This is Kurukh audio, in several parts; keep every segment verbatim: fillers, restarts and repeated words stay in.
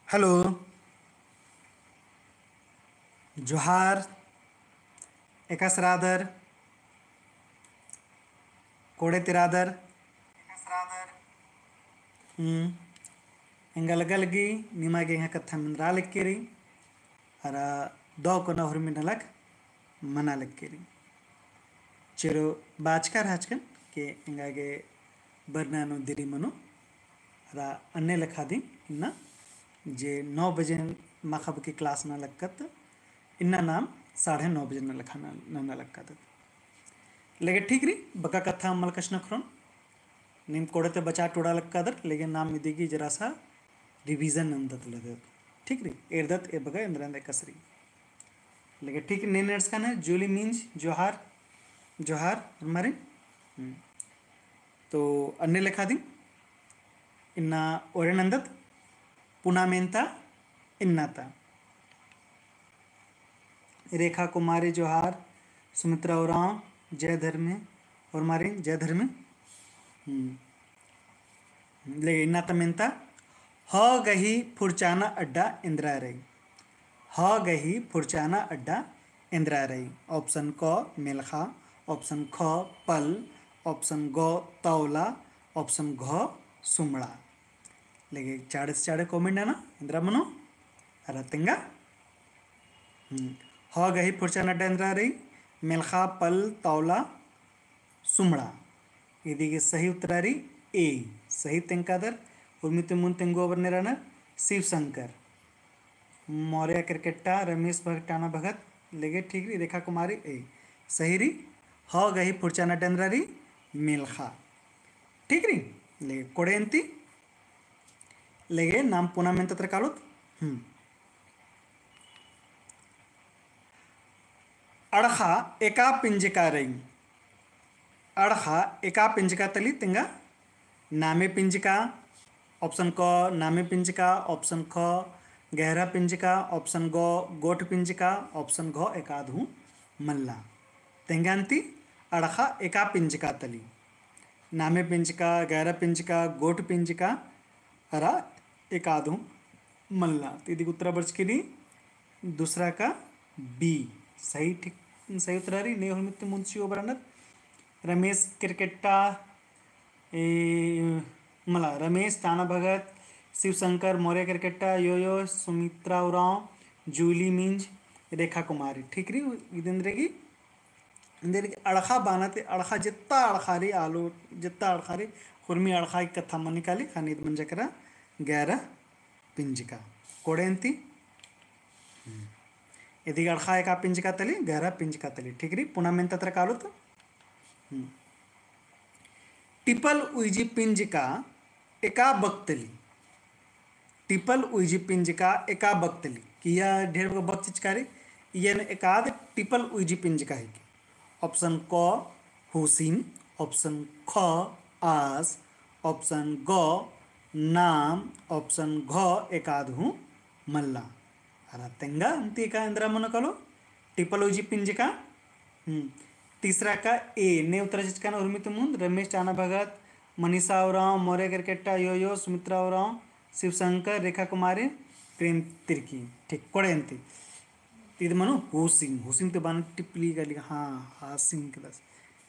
Hello। जोहार। एकासे रअदर? कोड़े ती रअदर? हम्म। एंगा लग्गा लगी निमा गे एंग्है कत्था मेंदरा लगी रई। अरा दव कोना हुरमी नलख मना लगी रई। चेरो बाचका रहचकन के एंगा गे बरना नू देरी मनो। अरा अन्ने लेखा दिम इन्ना जे नौ बजे माख़ा बग्गे class नना लक्कत, इन्ना नाम साढ़े नौ बजे नना लक्कत। लेगे ठीक रई, बग्गे कत्था मल कछनखरोन। नीम कोड़े ती बचा टोड़ा लक्कादर, लेगे नाम इदी गे जरा सा revision नन्दत लगदत। ठीक रई, एरदत ए बग्गे एन्दरा एन्दरा एकासे रई। लेगे ठीक रई, नीन एंड़सकन है, जूली मिंज, जोहार, जोहार, होरमारिन। हम्म। तो अन्ने लेखा दिम इन्ना ओरे नन्दत, पुना मेन्ता इन्ना ता। रेखा कुमारी जोहार, सुमित्रा उराँव जय धर्मे, होरमारिन जय धर्मे। हम्म। लेगे इन्ना ता मेन्ता, ह गही फुरचाना अड्डा एन्दरा रई। ह गही फुरचाना अड्डा एन्दरा रई। Option क मेलखा, option ख पल, option ग तौला, option घ सुमड़ा। लेगे चाड़े से चाड़े comment नना, एन्दरा मनो, अरा तेंगा। हम्म। ह गही फुरचाना अड्डा एन्दरा रई, मेलखा पल तौला सुमड़ा। इदी गे सही उत्तरा रई A। सही तेंगकादर, उर्मी ती मुन्द तेंगो अबरने रअनर, शिव शंकर। मौर्य केरकेट्टा, रमेश भगत, टाना भगत, लेगे ठीक रई, रेखा कुमारी A। सही रई, ह गही फुरचाना अड्डा एन्दरा रई, मेलखा। ठीक रई, लेगे कोड़े अन्ती, लेगे नाम पुना मेन्तत कालोत। हम्म। अड़खा एका पिंजका रई। अड़खा एका पिंजका तली तेंगा। नामे पिंजका, option क नामे पिंजका, option ख गहरा पिंजका, option ग गोट पिंजका, option घ एकाद हूँ मल्ला। तेंगा अन्ती अड़खा एका पिंजका तली। नामे पिंजका, गहरा पिंजका, गोट पिंजका, अरा एकाद हूँ मल्ला। तो इदी गे उत्तरा बरचकी रई दूसरा का B। सही ठीक, सही उत्तरा रई। ने हुरमी ती मुन्द चिओ अबरनर। रमेश केरकेट्टा, ए, मला, रमेश टाना भगत, शिव शंकर मौर्य केरकेट्टा, योयो, सुमित्रा उराँव, जूली मिंज, रेखा कुमारी। ठीक रई, इदिन रई गी एन्देरगे अड़खा बअना ती अड़खा जेत्ता अड़खा रई आलो, जेत्ता अड़खा रई, हुरमी अड़खा की कत्था मनी काली, ख़ने ईद मंजा केरा गहरा पिंजका। कोड़े अन्ती? हम्म। इदी गे अड़खा एका पिंजका तली, गहरा पिंजका तली। ठीक रई, पुना मेन्ता तरा कालोत। हम्म। टिपल उइजी पिंजका एका बक्तली। टिपल उइजी पिंजका एका बक्तली। कि इया ढेर बग्गे बक चिचका रई, इयन एकाद टिपल उइजी पिंजका हिके। Option क हुसिम, option ख आस, option ग नाम, option घ एकाद हूँ मल्ला। अरा तेंगा अन्ती एका एन्दरा मनो कालो, टिपल उइजी पिंजका। हम्म। तीसरा का A, ने उत्तरा चिचका ना उर्मी ती मुन्द, रमेश टाना भगत, मनीषा उराँव, मौर्य केरकेट्टा, योयो, सुमित्रा उराँव, शिव शंकर, रेखा कुमारी, प्रेम तिर्की। ठीक, कोड़े अन्ती। ईद मनो हुसिम, हुसिम ती बअना टिपली काली, हाँ, हासिम केदस।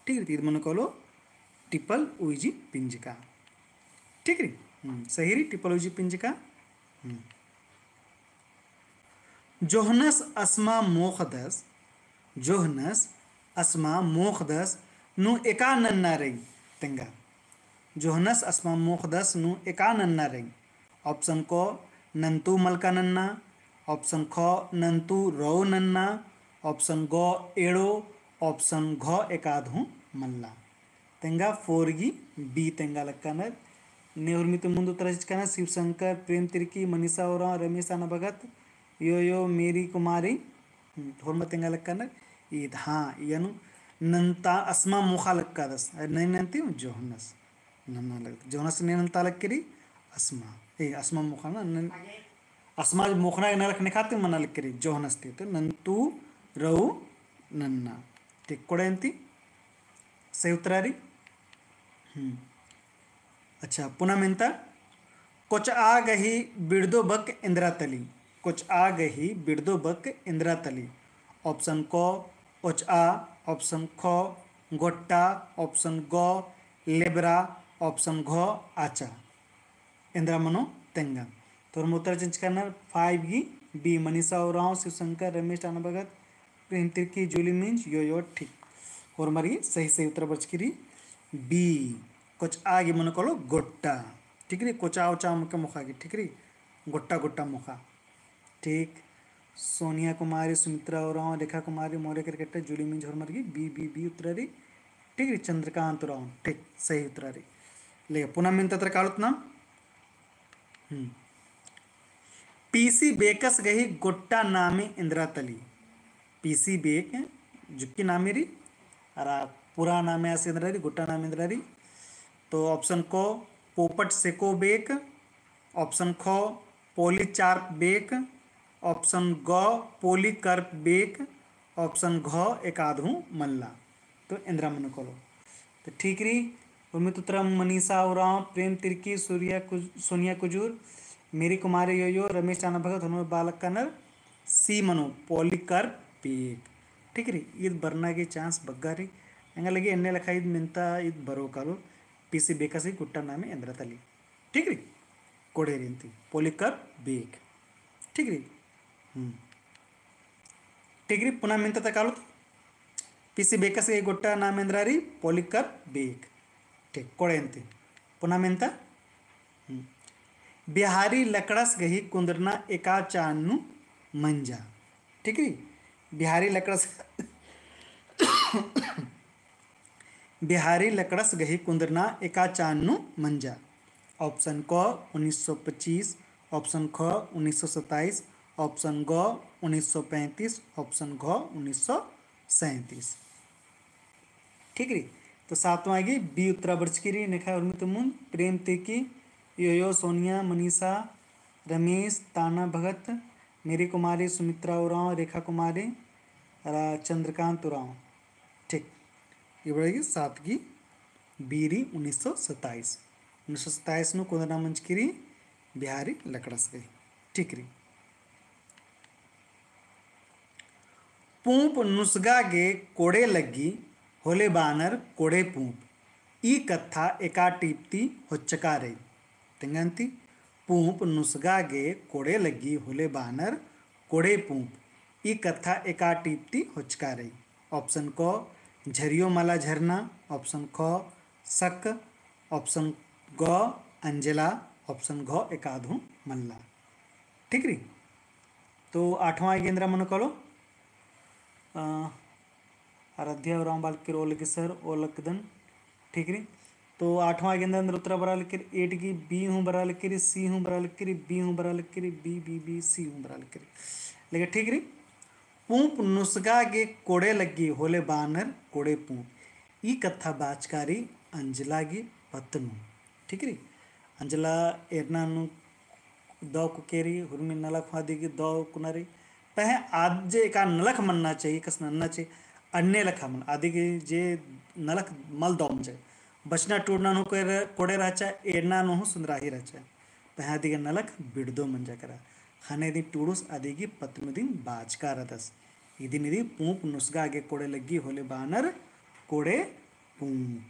ठीक रई, ईद मनो कालो टिपल उइजी पिंजका। ठीक रई? हम्म, सही रई, टिपल उइजी पिंजका। हम्म। जोहनस असमा मोख़दस, जोहनस असमा मोख़दस नू एका नन्ना रई तेंगा। जोहनस असमा मोख़दस नू एका नन्ना रई। Option क नन्तु मलका नन्ना, option ख नन्तु रऊ नन्ना, option ग एड़ो, option घ एकाद हूँ मल्ला। तेंगा four गी B तेंगा लक्कानर। ने उर्मी ती मुन्द उत्तरा चिचका ना, शिव शंकर, प्रेम तिर्की, मनीषा उराँव, रमेश टाना भगत, योयो, मेरी कुमारी, हम्म, होरमा तेंगा लक्कानर। ईद, हाँ, इयनु नन्ता असमा मोख़ा लक्कादस। अरे नहीं नन्ती, जोहनस नन्ना लग, जोहनस ने नन्ता लग करी, असमा। ए, असमा मोख़ा ना, नन-, असमा मोख़ना नलख नेखाते मना लग करी, जोहनस ती तो नन्तु रऊ नन्ना। ठीक, कोड़े अन्ती? सही उत्तरा रई। हम्म। अच्छा, पुना मेन्ता, कोचआ गही बिड़दो बक एन्दरा तली। कोचआ गही बिड़दो बक एन्दरा तली। Option क, ओचआ। Option ख, गोट्टा। Option ग, लेबरा। Option घ, आचा। एन्दरा मनो तेंगा। तो होरमर उत्तर चिच्चका रअनर five गी B, मनीषा उराँव, शिवशंकर, रमेश टाना भगत, प्रेम तिर्की, जूली मिंज, यो यो ठीक। होरमर गी सही, सही उत्तर बरचकी रई B, कोचआ गी मनो कालो गोट्टा। ठीक रई, कोचा उचा मुके मोखा गी, ठीक रई, गोट्टा गोट्टा मोखा। ठीक, सोनिया कुमारी, सुमित्रा उराँव, रेखा कुमारी, मौर्य करकट्टा, जूली मिंज, होरमर गी B, B, B उत्तर रई। ठीक रई, चंद्रकांत उराँव, ठीक, सही उत्तर रई। ले, पुना मेन्ता तरा कालोत ना। हम्म। पीसी बेकस गही गोट्टा नामे एन्दरा तली। पीसी बेक जुक्की नामे रई, अरा पूरा नामे आस एन्दरा रई, गोट्टा नामे एन्दरा रई। तो option क, पोपट सेको बेक। Option ख, पोलीचार्प बेक। Option ग, पोलीकर्प बेक। Option घ, एकाद हूँ मल्ला। तो एन्दरा मनो कालो। तो ठीक रई, उर्मी तुतरा, मनीषा उराँव, प्रेम तिर्की, सूर्या कुज-, सोनिया कुजूर, मेरी कुमारी योयो, रमेश टाना भगत, होरमर बआ लक्कनर C मनो, पोलीकर्प बेक। ठीक रई, ईद बरना गे chance बग्गा रई। एंगा लगी एन्ने लेखा ईद मेन्ता ईद बरो कालो, पीसी बेकस गही गोट्टा नामे एन्दरा तली। ठीक रई, कोड़े रई अन्ती, पोलीकर्प बेक। ठीक रई। हम्म। ठीक रई, पुना मेन्ता तरा कालोत। पीसी बेकस गही गोट्टा नामे एन्दरा रई, पोलीकर्प बेक। ठीक, कोड़े अन्ती। पुना मेन्ता। हम्म। बिहारी लकड़स गही कुन्दरना एका चान नू मंजा। ठीक रई, बिहारी लकड़स बिहारी लकड़स गही कुन्दरना एका चान नू मंजा। Option क, उन्नीस सौ पच्चीस। Option ख, उन्नीस सौ सत्ताईस। Option ग, उन्नीस सौ पैंतीस। Option घ, उन्नीस सौ सैंतीस। ठीक रई, तो सातवाँ गी B उत्तरा बरचकी रई। नेखा उर्मी ती मुन्द प्रेम तिर्की, योयो, सोनिया, मनीषा, रमेश, ताना भगत, मेरी कुमारी, सुमित्रा उराँव, रेखा कुमारी, अरा चंद्रकांत उराँव। ठीक, इबड़ा गी सात गी B रई, उन्नीस सौ सत्ताईस। उन्नीस सौ सत्ताईस नू कुन्दरना मंजकी रई बिहारी लकड़स गही। ठीक रई। पूंप नुसगा गे कोड़े लग्गी होले बानर कोड़े पूंप। ई कत्था एका टीप ती होच्चका रई। तेंगा अन्ती, पूंप नुसगा गे कोड़े लग्गी होले बानर कोड़े पूंप। ई कत्था एका टीप ती होच्चका रई। Option क, झरियो मला झरना। Option ख, सक। Option ग, अंजला। Option घ, एकाद हूँ मल्ला। ठीक रई। तो आठवाँ गी एन्दरा मनो कालो, अ, आराध्या उराँव बआ लगी रई ओ लग्गी सर, ओ लग्गी दन। ठीक रई। तो आठवाँ गी एन्दरा उत्तरा बरआ लगी रई, eight गी B हूँ बरआ लगी रई, C हूँ बरआ लगी रई, B हूँ बरआ लगी रई, B, B, B, C हूँ बरआ लगी रई। लेकिन ठीक रई। पूंप नुसगा गे कोड़े लग्गी होले बानर कोड़े पूंप। ई कत्था बाचका रई अंजला गी पत्त नू। ठीक रई। अंजला एरना नू दौ कुके रई, हुरमी नलख हूँ अदी गे दौ कुना रई। पहें आद जे एका नलख मन्ना चाही, कस नन्ना चाही, अन्ने लेखा मल, अदी गे जे नलख मल दौ मंजा। बचना टूड़ना नू कोड़े, कोड़े रहचा, एरना नू हूँ सुन्दराही रहचा। पहें अदी गे नलख बिड़दो मंजा केरा। ख़ने दिम टूड़ुस अदी गे पत्त नू दिम बाचका रअदस। इदिन इदी पूंप नुसगा गे कोड़े लग्गी होले बानर कोड़े पूंप।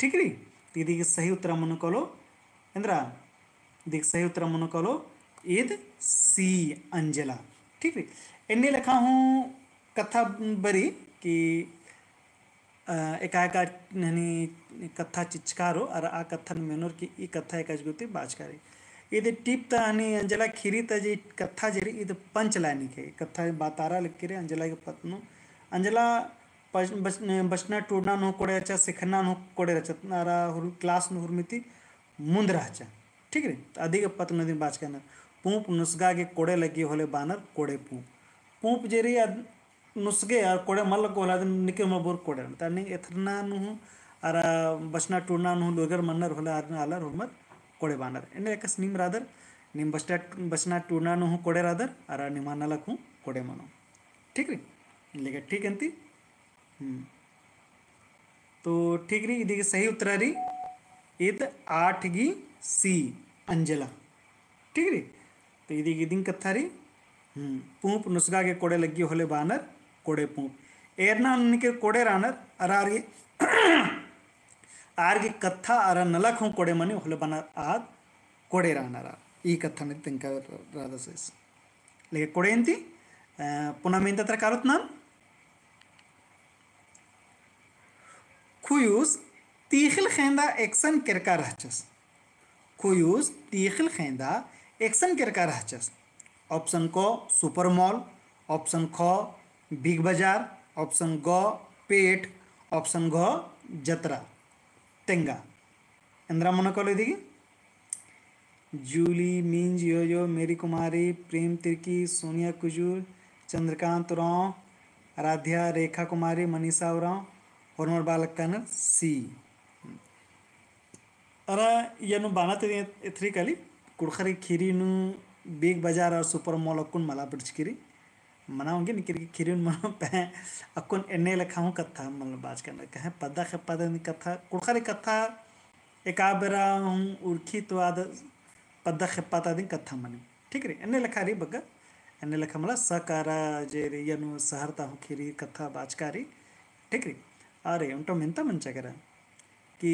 ठीक रई? तो इदी गे सही उत्तरा मनो कालो, एन्दरा? इदी गे सही उत्तरा मनो कालो, ईद C अंजला। ठीक रई? एन्ने लेखा हूँ कत्था बरई कि अ, एका एका हनी कत्था चिच्चका रओ, अरा आ कत्थन मेनोर कि ई कत्था एका जुगुती बाचका रई। ईद टीप ता हनी अंजला खीरी ता जे कत्था जे रई, ईद punchline हिके, कत्था बातारा लगी रई अंजला गे पत्त नू। अंजला बच-, बच-, बचना टूड़ना नू कोड़े रहचा, सिखरना नू कोड़े रहचा, अरा हुर-, class नू हुरमी ती मुन्द रहचा। ठीक रई? अदी गे पत्त नू दिम बाचका रअनर। पूंप नुसगा गे कोड़े लग्गी होले बानर कोड़े पूंप। पूंप जे रई अद-, नुसगे अरा कोड़े मल लग्गो होले अदिन निके मल बोर कोड़े रअनर। ता निंग एथरना नू हूँ, अरा बचना टूड़ना नू हूँ लूरगर मन्नर होले आरिन आलर होरमर कोड़े बानर। एन्ने एकासे नीम रअदर, नीम बचना, बचना टूड़ना नू हूँ कोड़े रअदर, अरा निमा नलख हूँ कोड़े मनो। ठीक रई? लेकिन ठीक अन्ती? हम्म। तो ठीक रई, इदी गे सही उत्तरा रई, ईद आठ गी C, अंजला। ठीक रई? तो इदी गे इदिन कत्था रई, हम्म, पूंप नुसगा गे कोड़े लग्गी होले बानर, कोड़े पूंप। एरना निके कोड़े रानर, अरा आर गे, आर गे कत्था अरा नलख हूँ कोड़े मनी होले बानर आद कोड़े रानर आर। ई कत्था नदी तेंका रअदस। लेके कोड़े अन्ती, अ, पुना मेन्ता तरा कालोत नाम। खुयुस तीखिल खेंदा एकसन केरका रहचस। खुयुस तीखिल खेंदा एकसन केरका रहचस। Option क सुपर मॉल, option ख बिग बाजार, option ग पेठ, option घ जतरा। तेंगा। एन्दरा मनो कालो इदी गे? जूली मिंज, योयो, मेरी कुमारी, प्रेम तिर्की, सोनिया कुजूर, चंद्रकांत उरांव, आराध्या, रेखा कुमारी, मनीषा उरांव, होरमर बआ लक्कानर सी। अरा इय्या नू बाना ते एथरी काली, कुँड़ुख़री ख़ीरी नू बिग बाजार और सुपर मॉल अक्कुन मला बरचकी रई। मना ओंगी निकिर की ख़ीरी नू मना पहें अक्कुन एन्ने लेखा हूँ कत्था मतलब बाचका नर। कहें पद्दा खेप्पा ता दिम कत्था, कुँड़ुख़री कत्था एका बेरा हूँ उरखी तो आद पद्दा खेप्पा ता दिम कत्था मनी। ठीक रई, एन्ने लेखा रई बग्गे, एन्ने लेखा मला सक अरा जे रई इय्या नू शहर ता हूँ ख़ीरी कत्था बाचका रई। ठीक रई, अरे ओन्टा मेन्ता मंजा केरा कि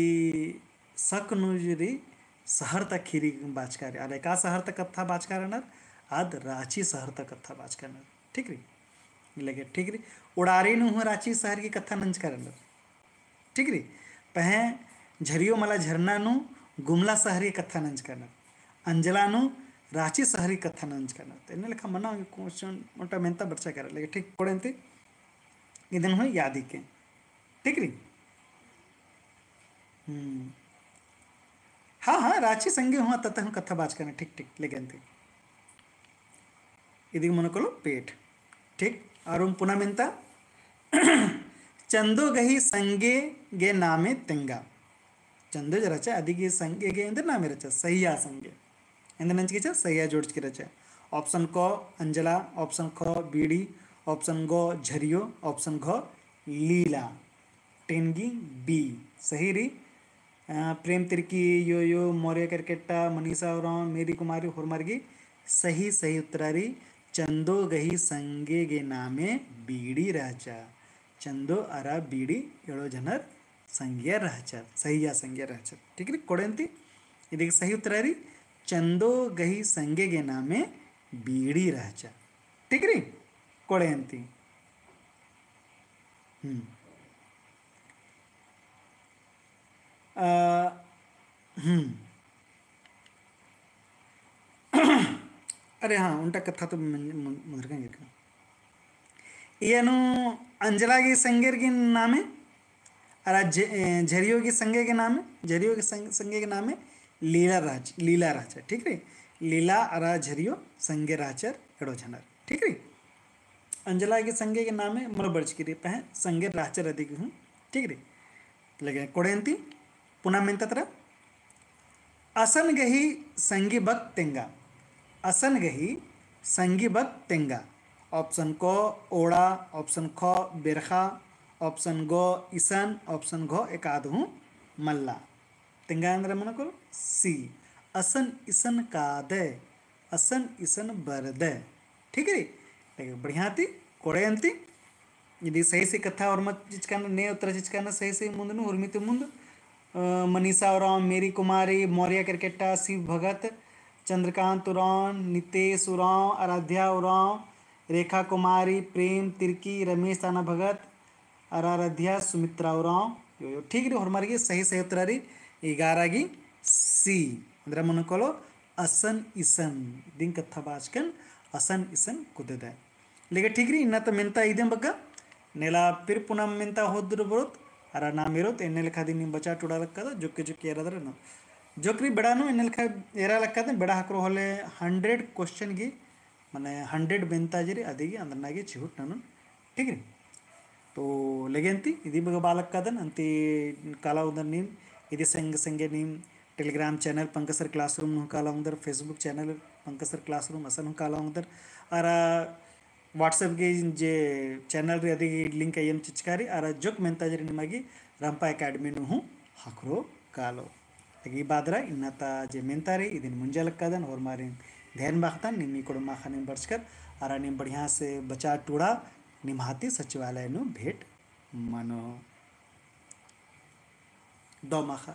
सक नू जे रई शहर ता ख़ीरी बाचका रई, अरा एका शहर ता कत्था बाचका रअनर, आद राँची शहर ता कत्था बाचका रअनर। ठीक रई, लेकिन ठीक रई, उड़ारी नू हूँ राँची शहर की कत्था नंजका रअनर। ठीक रई, पहें झरियो मला झरना नू गुमला शहर की कत्था नंजका रअनर, अंजला नू राँची शहर की कत्था नंजका रअनर। तो एन्ने लेखा मना question ओन्टा मेन्ता बरचा केरा, लेकिन ठीक कोड़े अन्ती इदिन हूँ याद हिके। ठीक रई? हम्म। हाँ, हाँ, राँची संगे हूँ, तत्त हूँ कत्था बाचका रअनर, ठीक, ठीक, लेकिन ती। इदी गे मनो कालो पेठ। ठीक, अरा पुना मेन्ता। चंदो गही संगे गे नामे तेंगा। चंदो जे रहचा, अदी गे संगे गे एन्देर नामे रहचा, सहिया संगे। एन्देर नंजकी रहचा, सहिया जोड़चकी रहचा। Option क अंजला, option ख बीड़ी, option ग झरियो, option घ लीला। टेंगी B सही रई। अ, प्रेम तिर्की, योयो, मौर्य केरकेट्टा, मनीषा उरांव, मेरी कुमारी, होरमर गही सही, सही उत्तरा रई चंदो गही संगे गे नामे बीड़ी रहचा। चंदो अरा बीड़ी एड़ो झनर संगिया रहचर, सहिया संगिया रहचर। ठीक रई, कोड़े अन्ती इदी गे सही उत्तरा रई चंदो गही संगे गे नामे बीड़ी रहचा। ठीक रई, कोड़े अन्ती। हम्म। अ, हम्म। अरे हाँ, ओन्टा कत्था तो मन-, मन-, मुंदरकन गिरका। इय्या नू अंजला गही संगेर गही नामे, अरा झ-, ए, झरियो गही संगे गही नामे, झरियो गही संग-, संगे गही नामे लीला रहच-, लीला रहचा, ठीक रई? लीला अरा झरियो संगे रहचर एड़ो झनर, ठीक रई? अंजला गही संगे गही नामे मल बरचकी रई, पहें संगे रहचर अदी गे हूँ, ठीक रई? लेकिन कोड़े अन्ती पुना मेन्ता तरा, असन गही संगी बक तेंगा, असन गही संगी बक तेंगा। Option क ओड़ा, option ख बेरखा, option ग इसन, option घ एकाद हूँ मल्ला। तेंगा एन्दरा मनो कालो C, असन इसन कादय, असन इसन बरदय। ठीक रई? लेकिन बढ़िया ती, कोड़े अन्ती। इदी सही सही कत्था होरमर चिचका नर, ने उत्तरा चिचका नर सही सही मुन्द नू, उर्मी ती मुन्द। अ, मनीषा उरांव, मेरी कुमारी, मौर्य केरकेट्टा, शिव भगत, चंद्रकांत उरांव, नितेश उरांव, आराध्या उरांव, रेखा कुमारी, प्रेम तिर्की, रमेश ताना भगत, अरा आराध्या, सुमित्रा उरांव, यो, यो। ठीक रई, होरमर गही सही सही उत्तरा रई एगारह गही C। एन्दरा मनो कालो असन इसन, दिम कत्था बाचकन असन इसन कुद्ददय। लेकिन ठीक रई, इन्ना ता मेन्ता इदिम बग्गे, नेला फिर पुना मेन्ता होद्दर बरोत, अरा नाम एरोत, एन्ने लेखा दिम नीम बचा टुड़ा लक्कादत, जोक्क जोक्क एरा दरा ना। जोक्क रई बेड़ा नू, एन्ने लेखा एरा लक्कादत, बेड़ा ख़क्खरो होले hundred question गही, मने hundred मेन्ता जे रई, अदी गही अंदरना गही चिहुट ननोन, ठीक रई? तो लेगे अन्ती, इदी बग्गे बआ लक्कादन, अन्ती काला ओंगदन नीम, इदी संगे संगे नीम Telegram channel पंकज sir classroom नू काला ओंगदर, Facebook channel पंकज sir classroom असन हूँ काला ओंगदर, अरा WhatsApp गही जे channel रई अदी गही link अइय्या नू चिचका रई, अरा जोक्क मेन्ता जे रई निमा गही रंपा academy नू हूँ ख़क्खरो कालो। ई बादरा इन्ना ता जे मेन्ता रई, इदिन मुंजा लक्कादन, होरमारिन ध्यान बअदन, निम्मी कुड़मा ख़ने बरचकत, अरा नीम बढ़िया से बचा टूड़ा, निम्हा ती सचिवालय नू भेंट मनो। दौ माख़ा।